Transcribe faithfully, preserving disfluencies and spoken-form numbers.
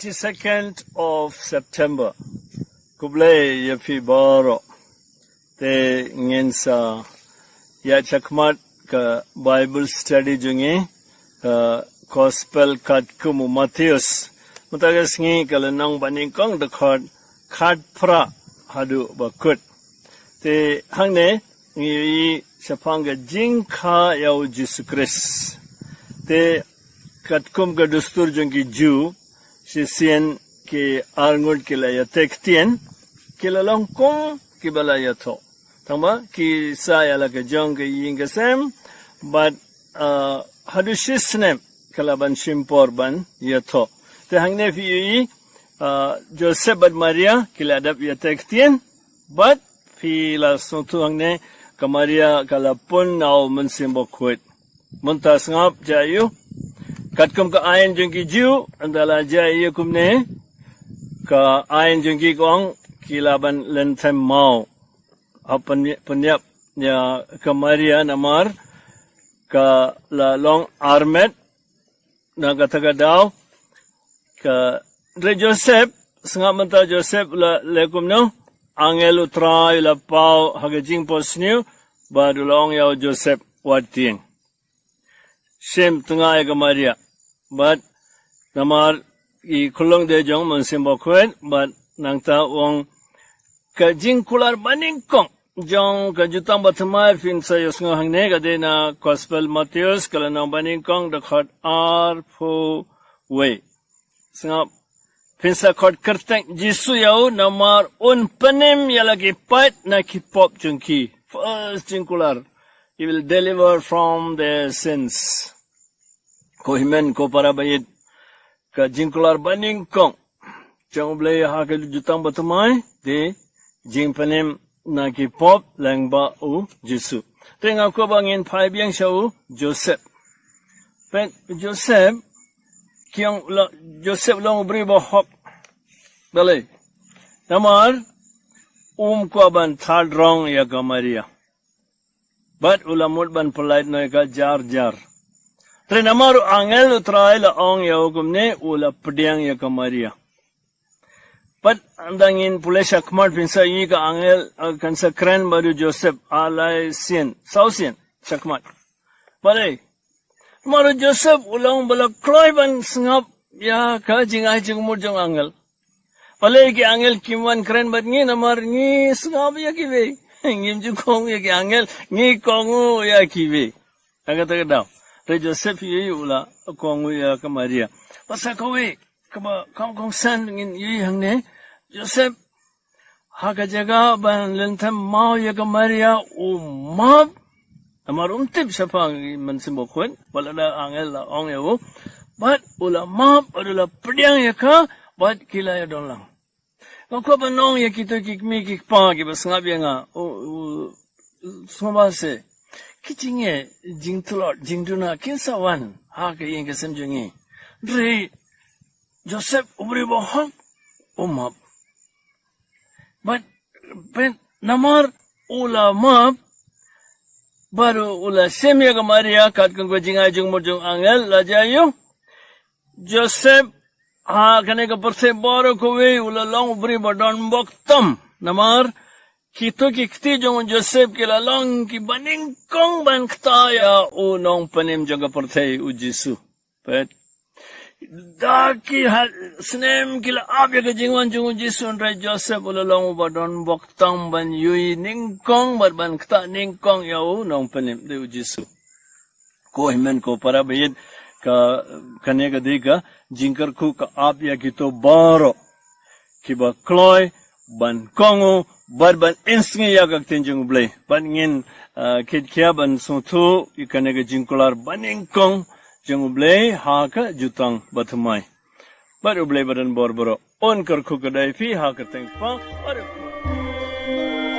Twenty-second of September. Khublei ïa phi baroh. Te ngin sa ïa shakhmat ka Bible study jong ngi, ka Gospel katkum u Mathaios. Mynta ka sngi ka lynnong banyngkong, dkhot khatphra haduh ba kut. Te hangne ngi ïohi shaphang ka jingkha ïa u Jisu Khrist. Te katkum ka dustur jong ki Jiw, shisien ki arngut ki la ïateh ktien, ki la long kum kiba la ïathoh. Tangba ki sa ïa la ka jong ka ïing ka sem, bad, ah, haduh shi snem ka la ban shim por ban ïathoh. Te hangne phi ïohi, ah, Joseph bad Maria ki la dep ïateh ktien, bad phi la sngewthuh hangne ka Maria ka la pun na u Mynsiem Bakhuid. Mynta sngap jia ïa u. Katkum ka aiñ jong ki Jiw, ynda la jia ïa kumne, ka aiñ jong ki ka ong, ki lah ban lynthem maw. Ha pyn-, pynïap ïa ka Maria namar ka la long armet na kata ka daw. Ka, re Joseph, sngap mynta Joseph la leh kumno, angel U Trai u la paw ha ka jingphohsniew, bad u la ong ïa u Joseph, wat tieng. Shim tnga ïa ka Maria. Bad namar i khulong de jong Mynsiem Bakhuid, bad nangta u ong ka jingkular banyngkong jong ka Jutang Bathymmai phin sa ïohsngew hangne, ka dei na Gospel Mathaios ka lynnong banyngkong, dkhot arphew wei. Sngap. Phin sa khot kyrteng Jisu ïa u namar un pynim ïa la ki pait na ki pop jong ki. First jingkular. He will deliver from their sins. Ko hynmen ko para baieit, ka jingkular banyngkong jong U Blei ha ka Jutang Bathymmai, te jingpynim na ki pop lyngba u Jisu. Te nga kwah ba ngin phai biang sha u Joseph. Peit Joseph, ki ong la, Joseph long u briew ba hok. Balei? Namar um kwah ban thad rong ïa ka Maria. Bad u la mut ban pyllait noh ïa ka jar jar. Te namar u angel U Trai la ong ïa u kumne, u la pdiang ïa ka Maria. Bad ynda ngin pule shakhmat phin sa ïohi ka angel, eh, kan sa kren bad u Joseph, lai sien, saw sien shakhmat. Balei? Namar u Joseph u long ba la kloi ban sngap ïa ka jingai jingmut jong angel. Balei ki angel kim wan kren bad ngi, namar ngi sngap ïa kiwei. Ngim ju kohnguh ïa ki angel, ngi kohnguh ïa kiwei. Ha kata ka daw, re Joseph ïa u la kohnguh ïa ka Maria. Bad sa kawei kaba kham kongsan ngin ïohi hangne, Joseph ha ka jaka ban lynthem maw ïa ka Maria, u map. Namar um tip shaphang i Mynsiem Bakhuid, bad lada angel la ong ïa u. Bad u la map, bad u la pdiang ïa ka, bad ki la ïadon lang. Nga kwah ban ong ïa kito ki kmie ki kpa kiba sngap ïa nga. U, u, sngewbha se. Ki jingeh, jingtlot, jingduna kin sa wan ha ka ïing ka sem jong ngi. Hynrei Joseph u briew ba hok, u map. Bad, bad namar u la map, bad u la shim ïa ka Maria katkum ka jingai jingmut jong angel, la jia ïa u Joseph, ha kane ka pyrthei baroh kawei u la long u briew ba don bok tam. Namar kito ki kti jong u Joseph ki la long kiba nyngkong ban ktah ïa u Nongpynim jong ka pyrthei, u Jisu. Peit. Da ki ha-, snem ki la ap ïa ka jingwan jong u Jisu, hynrei Joseph u la long uba don bok tam ban ïohi nyngkong bad ban ktah nyngkong ïa u Nongpynim, dei u Jisu. Ko hynmen ko para baieit, ka, kane ka dei ka jingkyrkhu ka ap ïa kito baroh kiba kloi ban kohnguh bad ban ïohsngew ïa ka ktien jong U Blei. Bad ngin, ah, kit khia ban sngewthuh ïa kane ka jingkular banyngkong jong U Blei ha ka Jutang Bathymmai. Bad U Blei ba donbor baroh un kyrkhu kyrdoh ïa phi ha ka kyrteng Kpa bad Khun.